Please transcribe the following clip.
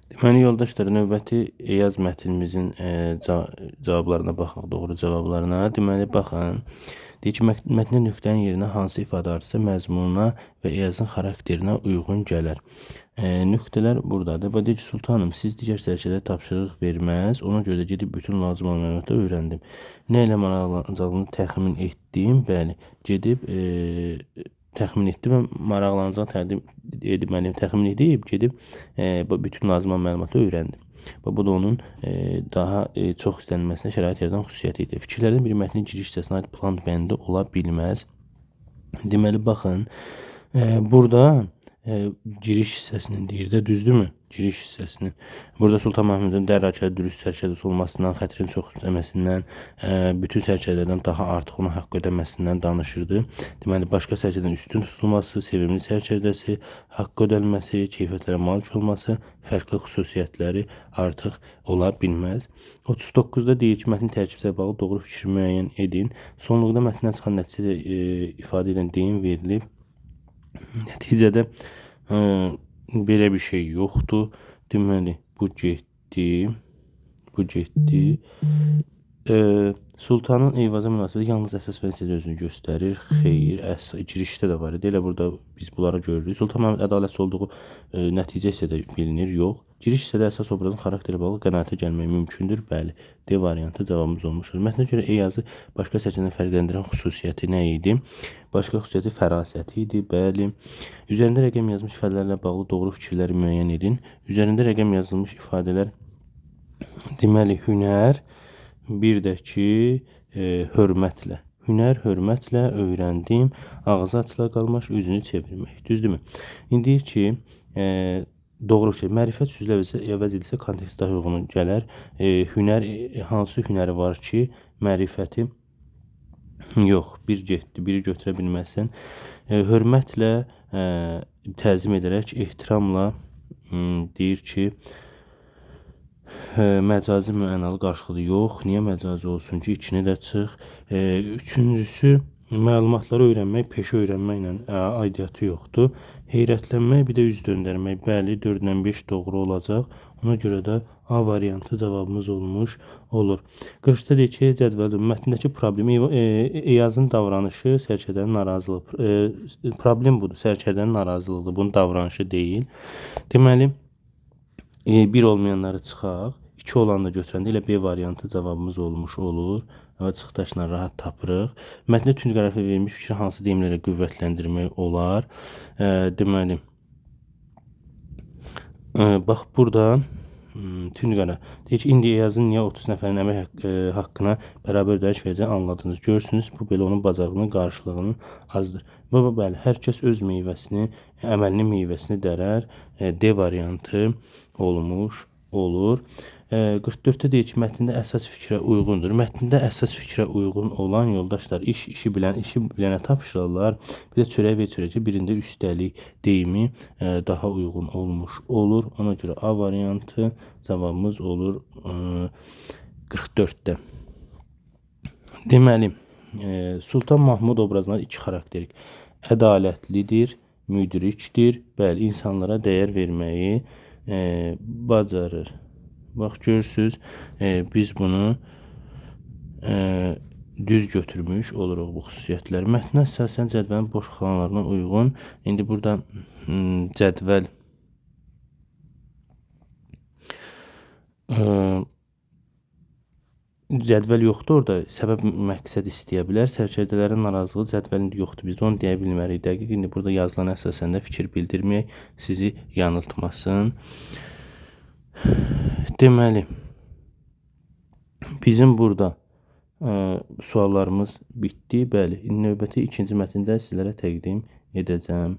Deməli, yoldaşlar, növbəti Eyaz mətnimizin cavablarına baxaq, doğru cavablarına. Deməli, baxın. Deyir ki, mətndə nöqtənin yerinə hansı ifadə artısa məzmununa və Eyazın xarakterinə uyğun gələr. Nöqtələr buradadır. Və deyir ki, Sultanım, siz digər sərkərdəyə tapşırıq verməz. Ona görə də gedib bütün lazım olan məlumatları öyrəndim. Nə ilə maraqlanacağını təxmin etdim. Bəli, gedib təxmin etdi və maraqlanacağını təqdim edib, təxmin edib, gedib bütün lazım olan məlumatı öyrəndim. Və bu da onun daha çox istənilməsinə şərait yaradan xüsusiyyəti idi. Fikirlərdən biri mətnin giriş hissəsinə aid plan bəndi ola bilməz. Deməli, baxın, burada giriş hissəsinin deyir də, düzdürmü? Giriş hissəsinin. Burada Sultan Mahmudun dərrakəli dürüst sərkərdəsi olmasından, xətrin çox istəməsindən, bütün sərkərdələrdən daha artıq ona haqq ödəməsindən danışırdı. Deməli, başqa sərkərdədən üstün tutulması, sevimli sərkərdəsi, haqq ödənilməsi, keyfiyyətlərə malik olması, fərqli xüsusiyyətləri artıq ola bilməz. 39-da deyir ki, mətnin tərkibsə bağlı doğru fikri müəyyən edin. Sonluqda mətndən çıxan nəticə ifadə edən deyim verilib. Nəticədə belə bir şey yoxdur. Deməli, bu getdi. Bu getdi. Sultanın Eyvaza münasibəti yalnız əsas və nəticədə özünü göstərir. Xeyr, girişdə də var idi. Elə burada biz bunları görürük. Sultan Məhəmməd ədalətsiz olduğu nəticə isə də bilinir. Yox. Giriş hissədə əsas obrazın xarakteri bağlı qənaətə gəlmək mümkündür. Bəli, D variantı cavabımız olmuşdur. Mətnə görə Eyazı başqa sərkərdədən fərqləndirən xüsusiyyəti nə idi? Başqa xüsusiyyəti fərasəti idi. Bəli. Üzərində rəqəm yazılmış ifadələrlə bağlı doğru fikirləri müəyyən edin. Üzərində rəqəm yazılmış ifadələr deməli hünər, bir də ki hörmətlə. Hünər, hörmətlə öyrəndim, ağzı açıla qalmış, üzünü çevirmək. Düzdürmü? İndi deyir ki, doğru şey, mərifət sözlə əvəz edilsə kontekst daha uyğun gələr. Hünər, hansı hünəri var ki, mərifəti yox, bir getdi, biri götürə bilməzsən. Hörmətlə təzim edərək, ehtiramla deyir ki, məcazi mənalı qarşılığı yox. Niyə məcazi olsun ki, ikini də çıx. Üçüncüsü, məlumatları öyrənmək, peşə öyrənməklə aidiyyatı yoxdur. Heyrətlənmək, bir də üz döndərmək. Bəli, 4 ilə 5 doğru olacaq. Ona görə də A variantı cavabımız olmuş olur. 43-də deyir ki, cədvəldə mətndəki problemi Eyazın davranışı sərkərdənin narazılığı. Problem budur, sərkərdənin narazılığıdır. Bunun davranışı deyil. Deməli, bir olmayanları çıxaq. 2 olanı da götürəndə elə B variantı cavabımız olmuş olur. Və çıxdaşla rahat tapırıq. Mətndə tünd qərarla verilmiş fikri hansı deyimlərlə qüvvətləndirmək olar? Deməli, bax burada tünd qərar. Deyir ki, indi Eyazın niyə 30 nəfərin əmək haqqına bərabər ödəniş verəcəyini anladınız. Görürsünüz, bu belə onun bacarığının qarşılığının azdır. Baba, bəli, hər kəs öz meyvəsini, əməlinin meyvəsini dərər. D variantı olmuş olur. 44-də deyir ki, mətndə əsas fikrə uyğundur. Mətndə əsas fikrə uyğun olan yoldaşlar işi bilən, işi bilənə tapşırırlar. Bir də çörək və çörəkçi, birində üstəlik deyimi daha uyğun olmuş olur. Ona görə A variantı cavabımız olur 44-də. Deməli, Sultan Mahmud obrazında iki xarakterik. Ədalətlidir, müdrikdir. Bəli, insanlara dəyər verməyi bacarır. Bax, görürsünüz, biz bunu düz götürmüş oluruq bu xüsusiyyətləri. Mətnə əsasən cədvəlin boş xanalarına uyğun. İndi burada cədvəl cədvəl yoxdur orada. Səbəb məqsəd istəyə bilər. Sərkərdələrin narazılığı cədvəlində yoxdur. Biz onu deyə bilmərik dəqiq. İndi burada yazılana əsasən də fikir bildirməyək, sizi yanıltmasın. Deməli, bizim burada suallarımız bitdi. Bəli, indi növbəti ikinci mətndə sizlərə təqdim edəcəm.